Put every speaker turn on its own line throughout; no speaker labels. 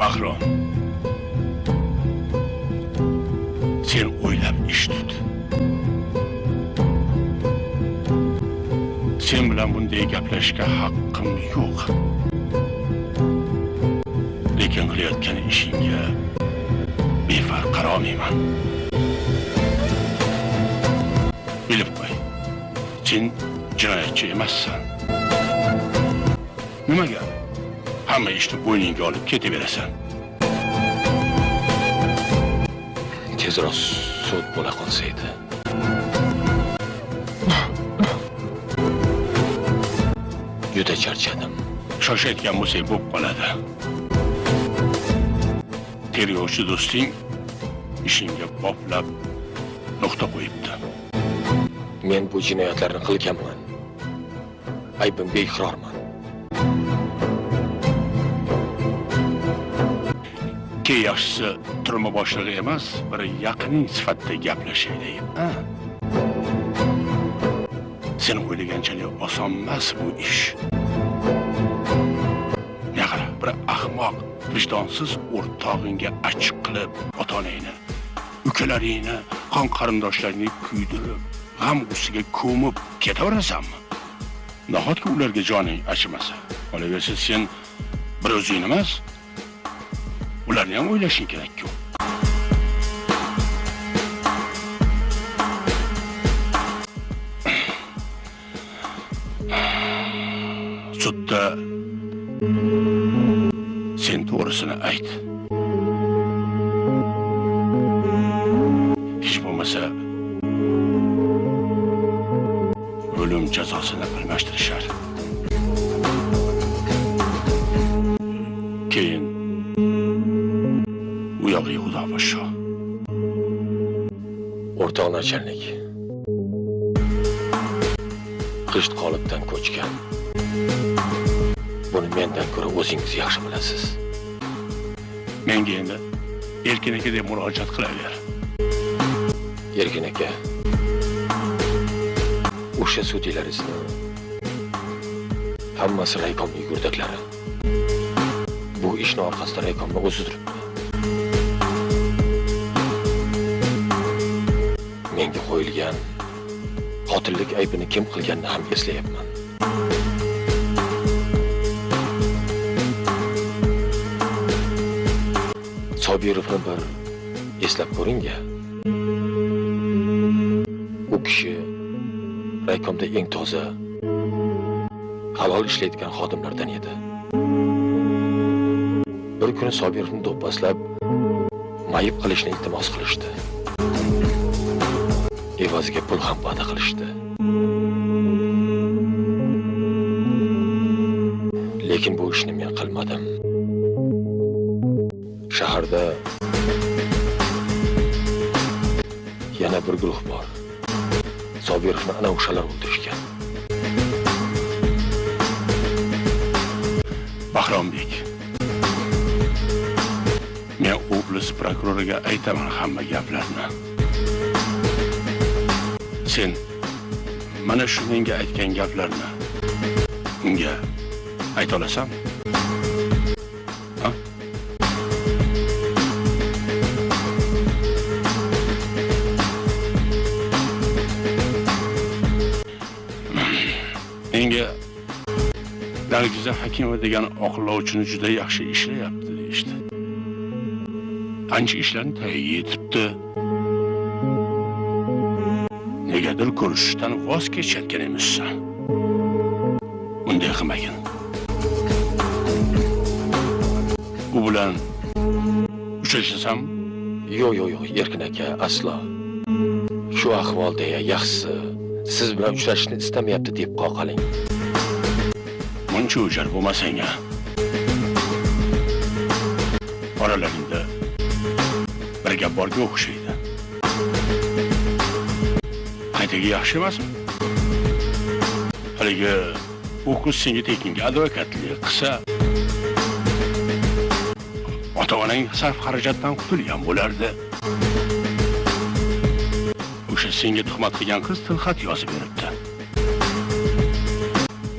Bahrom, sen o'ylab ish tut. Sen bilan bunday gaplashishga haqqim yo'q. Lekin qilayotgan ishingga befarq qarolmayman. Bilib qo'y, sen jinoyatchi emassan. Nimaga hamma ishni bo'yningga olib ketaverasan?
Tezroq sud bo'la qolsa edi. Juda charchadim.
Shoshayotgan bo'lsak bo'lib qoladi. Tergovchi do'sting ishingga boplab nuqta qo'yibdi.
Men bu jinoyatlarni qilganman. Aybimga iqrorman.
Keyin yaxshisi turma boshlig'i emas, bir yaqining sifatida gaplashaylik. Ha? Sen o'ylaganchalik oson emas bu ish. Naqara, bir ahmoq, vijdonsiz o'rtog'ingga achchiq qilib, ota-onangni, ukalaringni, qon qarindoshlaringni kuydirib, g'am g'ussaga ko'mib ketaverasanmi? Nahotki ularga joning achimasa? Qolaversa sen bir o'zing emas, ularni ham o'ylashing kerak-ku. Sudda sen to'g'risini ayt. Hech bo'lmasa o'lim jazosini almashtirishar. Keyin u yog'iga Xudo boshsho.
O'rtoq nachalnik g'isht qolipdan ko'chgan. Buni mendan ko'ra o'zingiz yaxshi bilasiz.
Menga endi Erkin aka deb murojaat qilaver.
Erkin aka, o'sha sudiylaringizni hammasi raykomning yurdaklari. Bu ishni orqasida raykomni o'zi turibdi. Menga qo'yilgan qotillik aybini kim qilganini ham eslayapman. Sobirovni bir eslab ko'ring-a. U kishi raykomda eng toza, halol ishlaydigan xodimlardan edi. Bir kuni Sobirovni do'pposlab mayib qilishni iltimos qilishdi. Evaziga pul ham va'da qilishdi. Lekin bu ishni men qilmadim. Shaharda yana bir guruh bor. Sobirovni ana o'shalar o'ldirishgan.
Bahrombek, men oblast prokuroriga aytaman hamma gaplarni. Sen mana shu menga aytgan gaplarni unga ayta olasanmi? Ha? Menga Nargiza Hakimova degan oqlovchini juda yaxshi ishlayapti deyishdi. Ancha ishlarni tagiga yetibdi. Negadir ko'rishishdan voz kechayotgan emassan. Bunday qilmagin. U bilan uchrashasam?
Yo'q, yo'q, yo'q, Erkin aka, aslo. Shu ahvolda yaxshisi siz bilan uchrashishni istamayapti deb qoqaling.
Muncha o'jar bo'lmasang-a. Oralaringda bir gap borga o'xshaydi. Qaytaga yaxshi emasmi? Haligi u qiz senga tekinga advokatlik qilsa, ota-onang sarf xarajatdan qutulgan bo'lardi. O'sha senga tuhmat qilgan qiz tilxat yozib beribdi.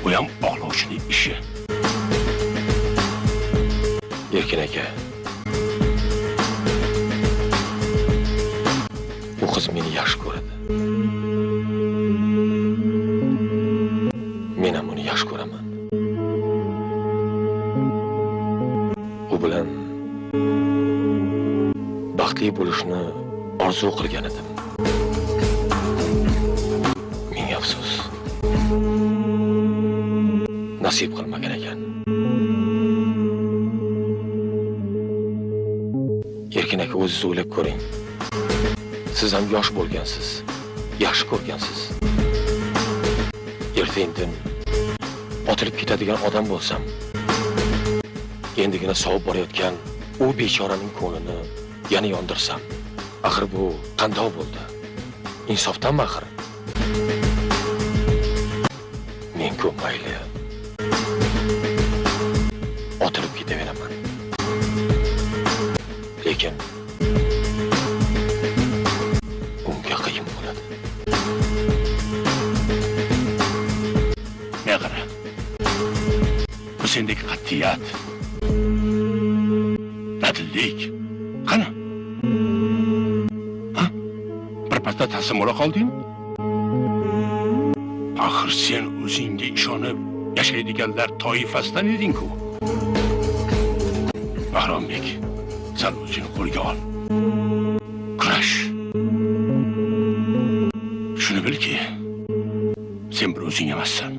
Bu ham oqlovchining ishi.
Erkin aka, u qiz meni yaxshi ko'radi. Men ham uni yaxshi ko'raman. U bilan baxtli bo'lishni orzu qilgan edim. Ming afsus, nasib qilmagan ekan. Erkin aka, o'zingiz o'ylab ko'ring. Siz ham yosh bo'lgansiz, yaxshi ko'rgansiz. Erta-indin otilib ketadigan odam bo'lsam, endigina sovib borayotgan u bechoraning ko'nglini yana yondirsam, axir bu qandoq bo'ldi? Insofdanmi axir? Men-ku mayli, otilib ketaveraman. Lekin unga qiyin bo'ladi.
Menga qara. Bu sendagi qat'iyat, dadillik. Qani? Ha? Birpasda taslim bo'la qoldingmi? Axir sen o'zingga ishonib yashaydiganlar toifasidan eding-ku. Bahrombek, sal o'zingni qo'lga ol. Kurash. Shuni bilki, sen bir o'zing emassan.